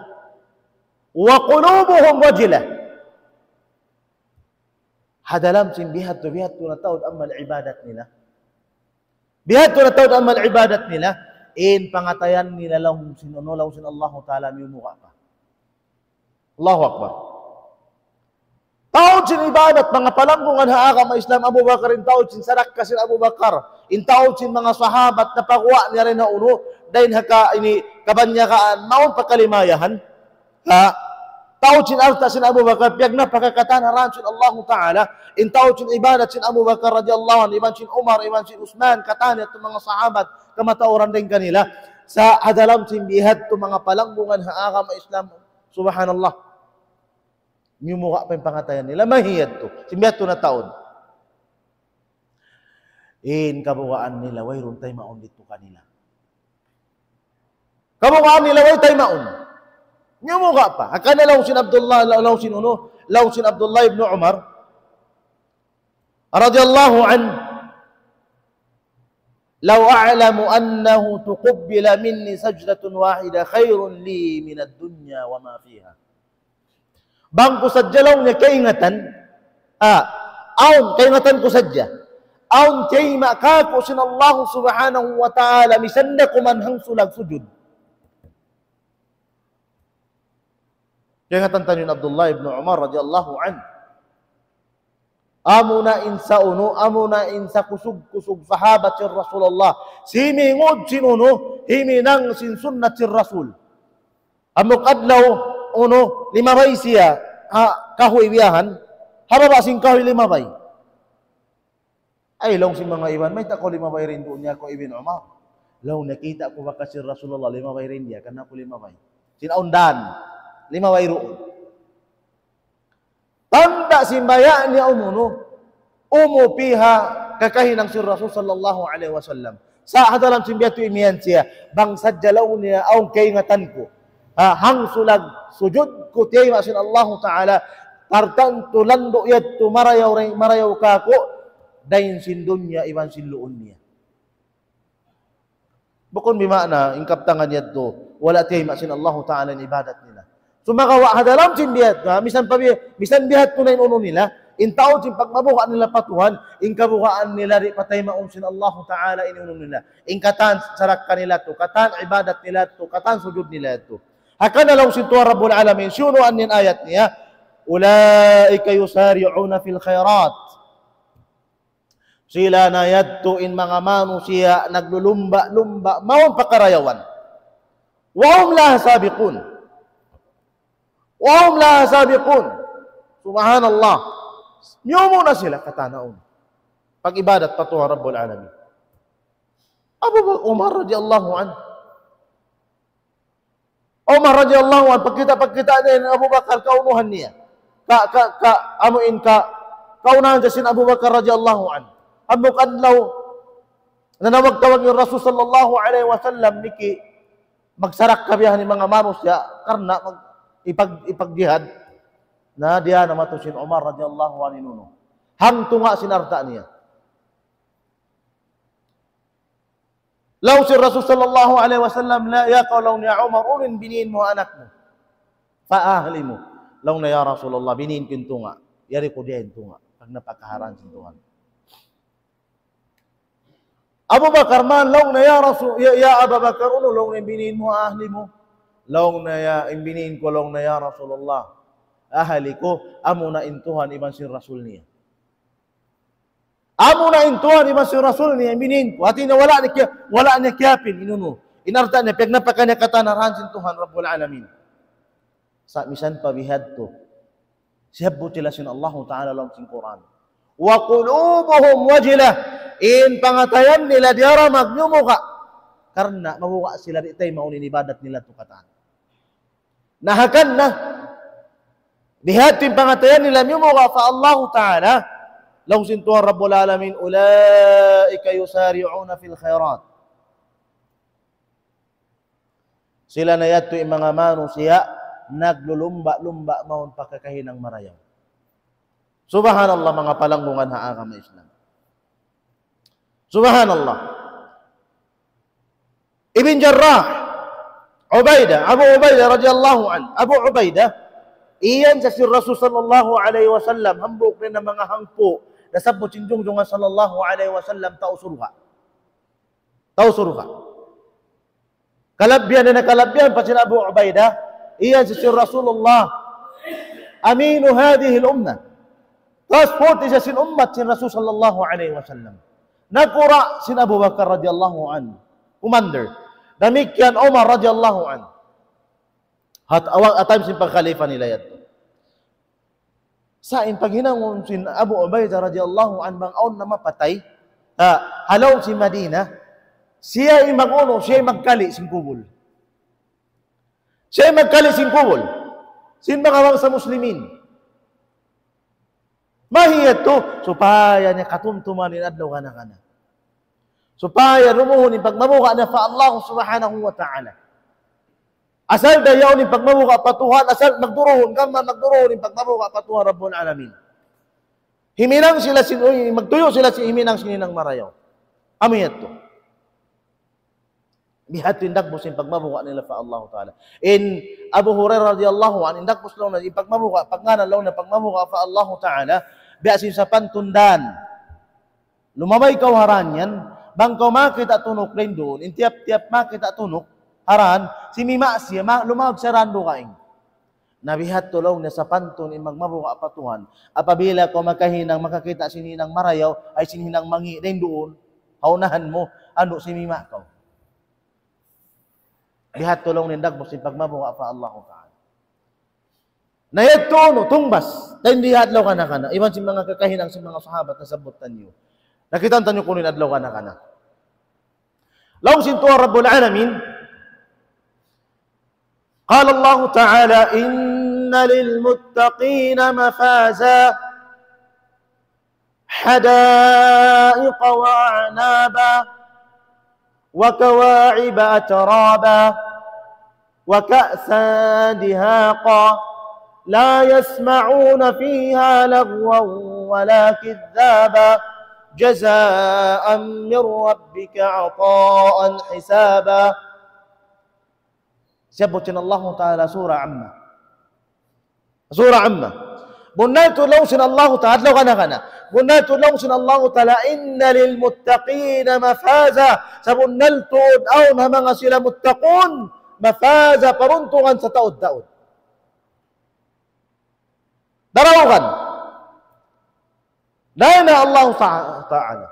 وقلوبهم وجلة. Ha dalam sin bihadtu, bihadtu na taud amal ibadat nila. Bihadtu na taud amal ibadat nila. In pangatayan nila laung sin unu, laung sin Allah Ta'ala miyumuga' pa. Allahu Akbar. Taud sin ibadat, manga palanggungan ha agama Islam, Abu Bakar, in taud sin sadakka sin Abu Bakar, in taud sin manga sahabat, napaguwa' niya dayn ha unu, dayn ha ka-, ini, kabanyakaan, mawn pa kalimayahan. Ha? Taud sin alta' sin Abu Bakar, piyagnapaka katan ha dan sin Allahu Ta'ala, in taud sin ibadat sin Abu Bakar radiyallahu anhu, iban sin Umar, iban sin Usman, katan yadtu manga sahabat, kamatauran dayn kanila, sa' ha dalam sin bihadtu manga palanggungan ha agama Islam, subhanallah. Miyumuga' pa in pangatayan nila, mahiyadtu. Sin bihadtu na taud. In kabugaan nila, wayruun taymaun didtu kanila. Kabugaan nila, way taymaun. Miyumuga' pa. Hangkan na laung sin Abdullah, laung sin unu, laung sin Abdullah ibn Umar, radiyallahu anhu, لو أعلم أنه تقبل مني سجدة واحدة خير لي من الدنيا وما فيها. Bang ku sadja laung niya kaingatan, ah, awn, kaingatan ku sadja. Awn tiyayma' kāku' sin Allah Subhanahu wa Ta'ala, misan da kuman hangsulag sujud. Kaingatan taniyu in Abdullah ibn Umar radiyallahu anhu. Amuna in sa unu, amuna in sa kusug-kusug sahabat sin Rasulullah. Simingud sin unu, himinang sin sunnat sin Rasul. Hambuuk adlaw, unu, limabay siya, ha, kahuy biyahan, ha baba' sin kahuy limabay. Ay, laung sin manga iban, mayta' kaw limabay dayn duun niya kaw Ibn Umar? Laung niya, kīta' ku bakas sin Rasulullah, limabay dayn diya, hangkan aku limabay. Sin awn dan, limabay duun. Tanda' sin baya' niya umunu, umupi ha kakahinang sin Rasul sallallahu alayhi wasallam. Sa' ha dalam sin bihadtu imiyan siya, bang sadja laung niya awn kaingatan ku. Ha, hangsulag sujud ku tiyayma' sin Allahu Ta'ala, tartantu landu' yadtu marayaw, marayaw kāku', dayn sin dunya iban sin luun niya. Bukun bima'na, in kabtangan yadtu, wala' tiyayma' sin Allahu Ta'ala in ibadat nila. Sumagawa' ha dalam sin bihadtu, ha, misan pa bi-, misan bihadtu na in unu nila, in taud sin pagmabuga' nila pa Tuhan, in kabugaan nila di' pataymaun sin Allahu Ta'ala in unu nila. In katan sarakka nila tu, katan ibadat nila tu, katan sujud nila tu. Hangkan na laung sin Tuhan Rabbul Alamin, siyunuan in ayat niya, أولئك يسارعون في الخيرات. Sila na yadtu in manga manusiya' naglulumba'-lumba' mawn pa karayawan. وهم لها سابقون. وهم لها سابقون. Subhanallah. Miyumuna sila katanaun. Pag-ibadat pa Tuhan Rabbul Alamin. Abu Bakar, Umar radiyallahu anhu. Umar radiyallahu anhu, pagkita', pagkita' niya in Abu Bakar, kaunuhan niya. Ka, ka, ka, amu in ka, kaunahan siya sin Abu Bakar radiyallahu anhu. Hambuuk adlaw, nanawag-tawag in Rasul sallallahu alayhi wasallam, miki, magsarak kabiyahan in manga manusiya', karna' mag, ipag, ipagjihad. Na diya na matu sin Umar radiyallahu anhu in unu. Hangtunga' sin alta' niya. Laung sin Rasul sallallahu alayhi wasallam, la, ya kaw laung niya Umar, unu in biniin mu ha anak mu? Fa ahli mu. Laung niya, ya Rasulullah, biniin ku in tunga'. Yari ku diya in tunga'. Pag napakaharan sin Tuhan. Abu Bakar man, laung niya, ya Rasul, ya, ya Abu Bakar, unu laung niya in biniin mu ha ahli mu? Laung niya, in biniin ku laung niya, ya Rasulullah, ahli ku, amuna in Tuhan iban sin Rasul niya. Amuna in Tuhan iban sin Rasul niya in biniin ku. Hati niya wala' niya kiya-, wala' niya kiyapin, in unu. In alta' niya, piyagnapakan niya katan ha daran sin Tuhan Rabbul Alamin. Sa' misan pa bihadtu, siyabbut sila sin Allahu Ta'ala ha lawm sin Qur'an. وقلوبهم وجلة. In pangatayan nila diyara magmiyumuka'. Karna' mabuga' sila di' taymaun in ibadat nila tu katan. Nahakan na. Bihadtu in pangatayan nila miyumuka' pa Allahu Ta'ala. Laung sin Tuhan Rabbul Alamin, أولئك يسارعون في الخيرات. Sila na yadtu in manga manusiya' naglulumba'-lumba' mawn pa kakahinang marayaw. Subhanallah, manga palanggungan ha agama Islam. Subhanallah. Ibn Jarrah, Ubaidah, Abu Ubaidah radiyallahu anhu. Abu Ubaidah, iyan sa sin Rasul sallallahu alayhi wasallam, hambuuk dayn ha manga hangpu', nasabbut sin Junjungan sallallahu alayhi wasallam, tau surga'. Tau surga'. Kalabihan na kalabihan pa sin Abu Ubaidah, iyan sa sin Rasulullah, أمين هذه الأمة. Transport siya sin ummat sin Rasul sallallahu alayhi wasallam. Nakura' sin Abu Bakar radiyallahu anhu, commander. Damikkiyan Umar radiyallahu anhu. Hat awag atay sin pagkhalifa nila yadtu. Sa' in paghinangun sin Abu Ubaidah radiyallahu anhu bang awn na mapatay, ha, ha lawm sin Madina, siya in mag-unu, siya in magkali' sin kubul. Siya in magkali' sin kubul. Sin manga bangsa Muslimin. Mayta' yadtu, supaya niya katumtuman in adlaw kana-kana. Supaya dumuhun in pagmabuga' niya pa Allah subhanahu wa ta'ala. Asal da yaun in pagmabuga' pa Tuhan, asal magduruhun, gam magduruhun in pagmabuga' pa Tuhan Rabbul Alamin. Himinang sila sin, uy, magtuyu' sila sin himinang sin hinang marayaw. Amu yadtu. Bihadtu in dagbus sin pagmabuga' nila pa Allah Ta'ala. In Abu Hurairah radiyallahu anhu, in dagbus laung niya, in pagmabuga', pagngānan laung niya, pagmabuga' pa Allah Ta'ala, biya' sin sapantun dān. Lumabay kaw ha dān yan, bang kaw makakita' tunuk dayn duun, in tiyap-tiyap makakita' tunuk, ha dān, simima' siya, ma-, lumawag siya dān dugaing. Na bihadtu laung niya sapantun in magmabuga' pa Tuhan. Apabila kaw makahinang, makakita' sin hinang marayaw, ay sin hinang mangi', dayn duun, ha unahan mu, andu' simima' kaw. Bihadtu laung niya in dagbus sin pagmabuga' pa Allahu Ta'ala. Na yadtu unu, tungbas. Dayn di ha adlaw kana-kana. Iban sin manga kakahinang sin manga sahabat nasabbut taniyu. Nakita' taniyu kunu' in adlaw kana-kana. Laung sin Tuhan Rabbul Alamin, قال الله تعالى: إن للمتقين مفازا، حدائق وأعنابا، وكواعب أترابا، وكأسا دهاقا، لا يسمعون فيها لغوا ولا كذابا، جزاء من ربك عطاء حسابا. Siyabbut sin Allahu Ta'ala Surah Amma. Surah Amma. Bunnal tuud laung sin Allahu Ta'ala, adlaw kana-kana. Bunnal tuud laung sin Allahu Ta'ala, إن للمتقين مفازا. Sabunnal tuud awn ha manga sila muttaqun, mafaza, paruntungan sataud-taud. Daraugan. Dayn ha Allahu Ta'a-, Ta'ala.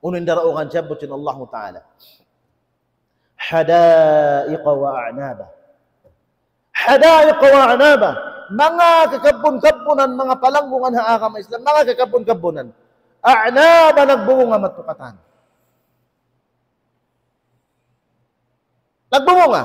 Unu in daraugan siyabbut sin Allahu Ta'ala. حدائق وأعنابا. حدائق وأعنابا. Manga kakabun-kabunan, manga palanggungan ha agama Islam, manga kakabun-kabunan. أعنابا, nagbubunga madtu katan. Nagbubunga.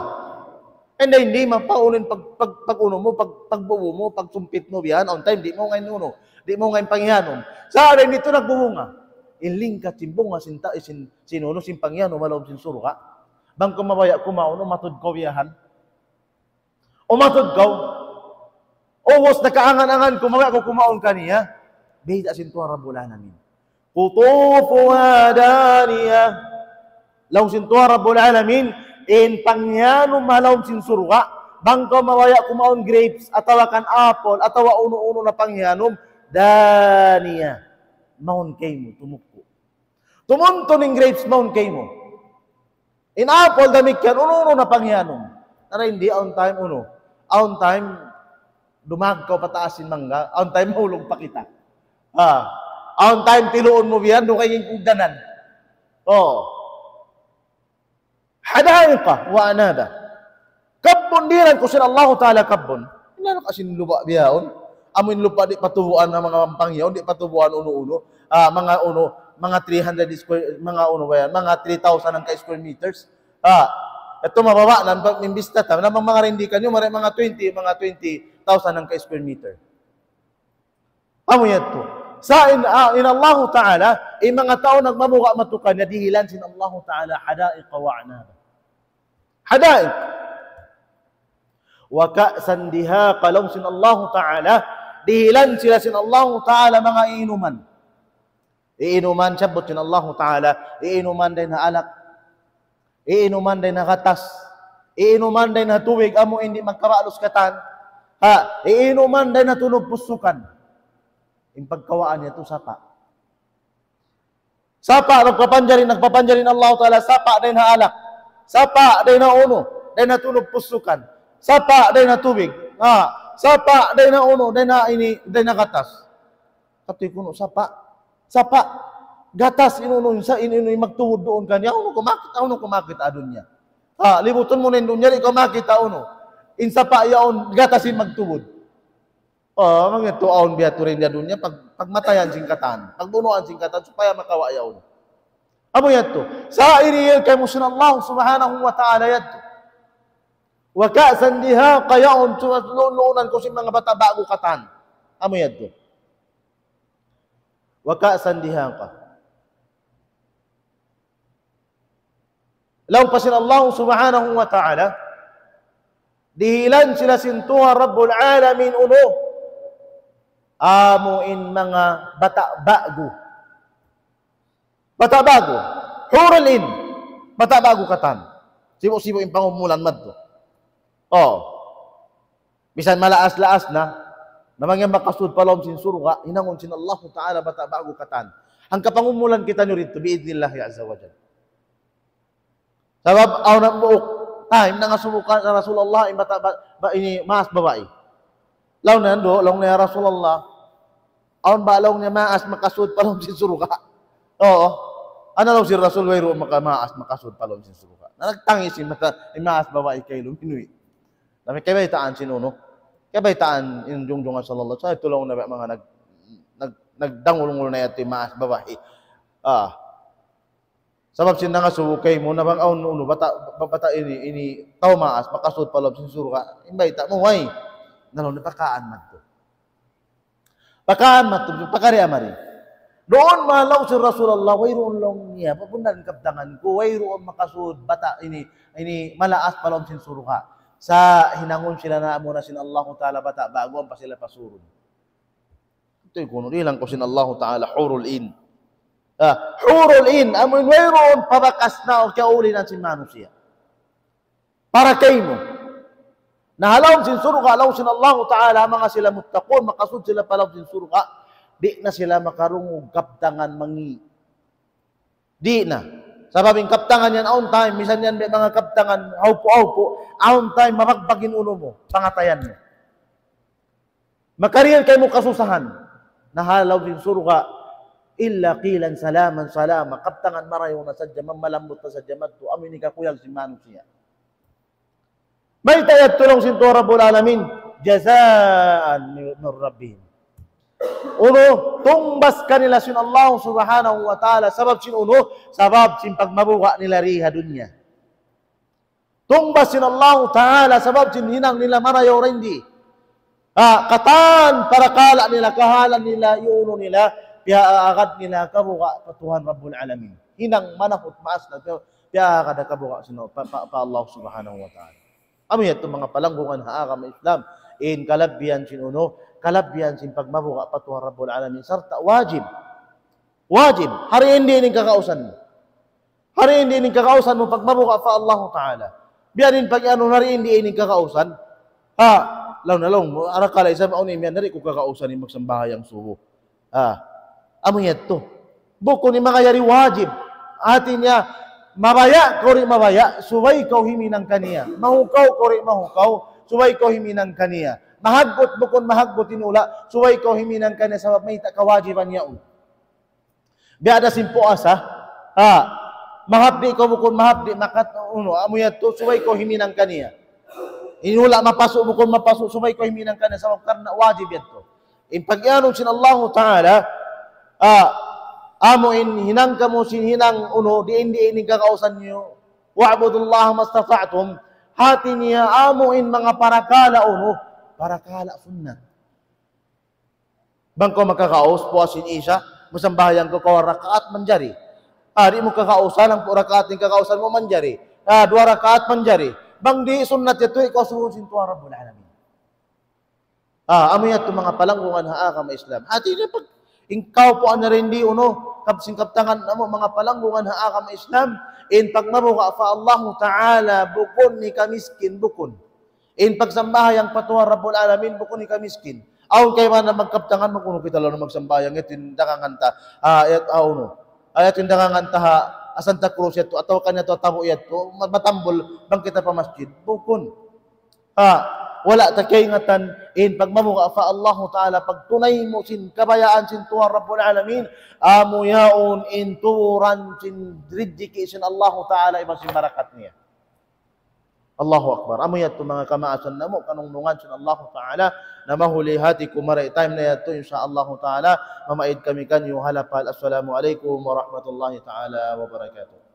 Hindi, hindi mapaulin pag, pag, pag unu mu, pag, pagbubu mu, pagsumpit mu, biya' yan, on time, di' mu ngayon unu, di' mu ngayon pangiyanum. Sa' ada dito nagbubunga. In lingkat sin bunga, sin ta-, sin, sin unu, sin pangiyanum, ha lawm sin surga'. Bang kaw mabaya' kumaun, umatud kaw biya' yan. Umatud kaw. Ubus nakaangan-angan kaw, mabaya' kaw kumaun kaniya. Bayta' sin Tuhan Rabbul Alamin. قطوفها دانية. Laung sin Tuhan Rabbul Alamin, in panghiyanum ha lawm sin surga', bang kaw mabaya' kumaun grapes, atawa kan apple, atawa unu-unu na panghiyanum, دانية. Mawn kaymu, tumukku. Tumuntun in grapes, mawn kaymu. In apple damikkiyan, unu-unu na panghiyanum. Tara, di' awn time unu. Awn time, dumagkaw pataas in mangga, awn time mahulug pa kita. Ha. Awn time tiluun mu biyan, duun kay in kugdanan. Oh. حدائق وأعنابا. Kabbun dihilan ku sin Allahu Ta'ala kabbun. Hinang ka sin lupa' bihaun. Amu in lupa' di' patubuan na manga pangyaun, di' patubuan unu-unu. Ah, manga unu, manga three hundred square, manga unu ba yan, manga three thousand hangka square meters. Ah, ito mababa' na, pag imbista ta, na manga rindi kanyo, mare manga twenty, manga twenty thousand hangka square meter. Amu yadtu. Sa' in, ah, in Allahu Ta'ala, in manga tau nagmabuga' matukan niya, dihilan sin Allahu Ta'ala, حدائق وأعنابا. حدائق. وكأسا دهاقا, laung sin Allahu Ta'ala, dihilan sila sin Allahu Ta'ala manga inuman. Inuman, sabbut sin Allahu Ta'ala, inuman dayn ha alak, inuman dayn ha gatas, inuman dayn ha tubig, amu in di' magkabalus katan. Ha, inuman dayn ha tunub pusukan. In pagkawaan niya tu sapa'. Sapa', nagpapanjari, nagpapanjari in Allahu Ta'ala, sapa' dayn ha alak, sapa' dayn ha unu, dayn ha tunub pusukan, sapa' dayn ha tubig, ha, sapa' dayn ha unu, dayn ha ini, dayn ha gatas. Katuy kunu' sapa', sapa', gatas in unu, sa' in unu, in magtuhud duun kaniya, unu kaw makakita', unu kaw makakita' ha dunya. Ha, libutun mu na in dunya, di' kaw makakita' unu. In sapa' yaun, gatas in magtuhud. Oh, mangitu awn biya' tuud in dunya, pag, pagmatayan sin katan, pagbunuan sin katan, supaya makawa' yaun. Amu yadtu. Sa' ini kaymu sin Allah Subhanahu wa Ta'ala yadtu. وكأسا دهاقا, yaun, su-, lu-, luunan ku sin manga bata' ba'gu katan. Amu yadtu. وكأسا دهاقا. Laung pa sin Allah Subhanahu wa Ta'ala, dihilan sila sin Tuhan Rabbul Alamin unu, amu in manga bata' ba'gu. Bata' ba'gu. Hurul in. Bata' ba'gu katan. Sibu'-sibu' in pangumulan madtu. Oh. Misan malaas-laas na, na bang yan makasud pa lawm sin surga', hinangun sin Allahu Ta'ala bata' ba'gu katan. Hangka pangumulan kitaniyu didtu, bi'idhnillahi azza wa jalla. Sabab, awn na buuk time, nangasubu kan Rasulullah, in bata', ba, ba, ini, maas babai. Laung niya, "Andu'," laung niya, "ya Rasulullah. Awn ba," laung niya, "maas makasud pa lawm sin surga'?" Oo. Unu laung sin Rasul, "Wayruun maka-, maas makasud pa lawm sin surga'." Na nagtangis in bata', in maas babai kay luminuy. Laung niya, "Kabaytaan sin unu? Kabaytaan in junjungan sallallahu alayhi wasallam?" Sa' laung niya manga nag-, nag-, nagdangulngul na yadtu in maas babai. Ah. Sabab sin nangasubu kaymu na bang awn unu, bata', ba-, bata' ini, ini tau maas, makasud pa lawm sin surga'. In bayta' mu, way. Na laung niya, "Pakaan madtu. Pakaan madtu, pakari amari." Duun ma laung sin Rasulullah, "Wayruun," laung niya, "papundan kabtangan ku, wayruun makasud bata' ini, ini malaas pa lawm sin surga'." Sa' hinangun sila na amuna sin Allahu Ta'ala bata' ba'gu ampa sila pasurun. Ito kunu' dihilan ku sin Allahu Ta'ala, hurul in. Ah, hurul in, amun wayruun pa bakas na o kiyaulinan sin manusiya'. Para kaymu. Na ha lawm sin surga', laung sin Allahu Ta'ala, manga sila muttaqun, makasud sila pa lawm sin surga', di' na sila makarungug kabtangan mangi'. Di' na. Sabab in kabtangan yan, awn time, misan yan, manga kabtangan, hawpu'-hawpu', awn time, mabagbag in unu mu, pangatayan mu. Makarihil kaymu kasusahan. Na ha lawm sin surga', إلا قيلا سلاما سلاما. Kabtangan marayaw na sadja, mamalambut na sadja madtu, amu ini kakuyag sin manusiya'. Mayta' yadtu laung sin Tuhan Rabbul Alamin, جزاء من ربهم. Unu, tungbas kanila sin Allah Subhanahu wa Ta'ala, sabab sin unu, sabab sin pagmabuga' nila di ha dunya. Tungbas sin Allahu Ta'ala sabab sin hinang nila marayaw dindi. Ha, katan parakala' nila, kahalan nila, iyunu nila, piyaagad nila kabuga' pa Tuhan Rabbul Alamin. Hinang manahut maas na piya-, piyaagad kabuga' sin, pa, pa, pa Allah Subhanahu wa Ta'ala. Amu yadtu manga palanggungan ha agama Islam. In kalabihan sin unu, Kalabihan sin pagmabuga' pa Tuhan Rabbul Alamin. Sarta' wajib. Wajib. Hari ini in kagausan mu. Hari ini in kagausan mu pagmabuga' pa Allahu Ta'ala. Biya' diin pag-anu hari ini in kagausan. Ha, laung na laung mu, arakala' isab awn imiyan, di' ku kagausan in magsambahayang subuh. Ha, amu yadtu. Bukun in manga yari wajib. Hati niya, mabaya' kaw di' mabaya', subay kaw himinang kaniya. Mahukaw kaw di' mahukaw, subay kaw himinang kaniya. Mahaggut bukun mahaggut in hula', subay kaw himinang kaniya sabab mayta' kawajiban yaun. Biya' da sin puasa, ha, mahapdi' kaw bukun mahapdi', makat, unu, amu yadtu, subay kaw himinang kaniya. In hula' mapasu' bukun mapasu', subay kaw himinang kaniya, sabab karna' wajib yadtu. In pag-iyanun sin Allahu Ta'ala, ha, amu in hinang kamu sin hinang unu, diin-diin in kagausan niyu. وَاعْبُدُوا اللَّهَ مَا اسْتَطَعْتُمْ. Hati niya amu in manga parakala' unu, parakala' sunnat. Bang kaw makagaus, puas sin Isya, magsambahayang kaw kaw rakaat manjari. Ah, di' mu kagausan, hangpu' rakaat in kagausan mu manjari. Ah, duwa rakaat manjari. Bang di' sunnat yadtu, ikaw suhun sin Tuhan Rabbul Alamin. Ah, amu yadtu manga palanggungan ha agama Islam. Hati niya pag in kaw puas na rin di' unu, kab-, sin kabtangan namu' manga palanggungan ha agama Islam, in pagmabuga' pa Allahu Ta'ala, bukun hikamiskin, bukun. In pagsambahayang pa Tuhan Rabbul Alamin, bukun hikamiskin. Awn kaibanan magkabtangan, mag-unu kita laung na magsambahayang, yadtu in dagangan ta, ah, yadtu, ah, unu. Ah, yadtu in dagangan ta ha, ah, Santa Cruz yadtu, atawa kan yadtu, Tabu' yadtu, ma-, matambul, bang kita pa masjid. Bukun. Ha, wala' ta kaingatan, in pagmabuga' pa Allahu Ta'ala, pagtunay mu sin kabayaan sin Tuhan Rabbul Alamin, amu yaun in tuburan sin rijiki' sin Allahu Ta'ala, iban sin barakat niya. Allahu Akbar. Amu yadtu manga kamaasan namu', kanungnungan sin Allahu Ta'ala, na mahuli hati ku mari time na yadtu, insya Allahu Ta'ala, mamaid kami kaniyu ha lapal. Assalamu alaykum warahmatullahi ta'ala wabarakatuh.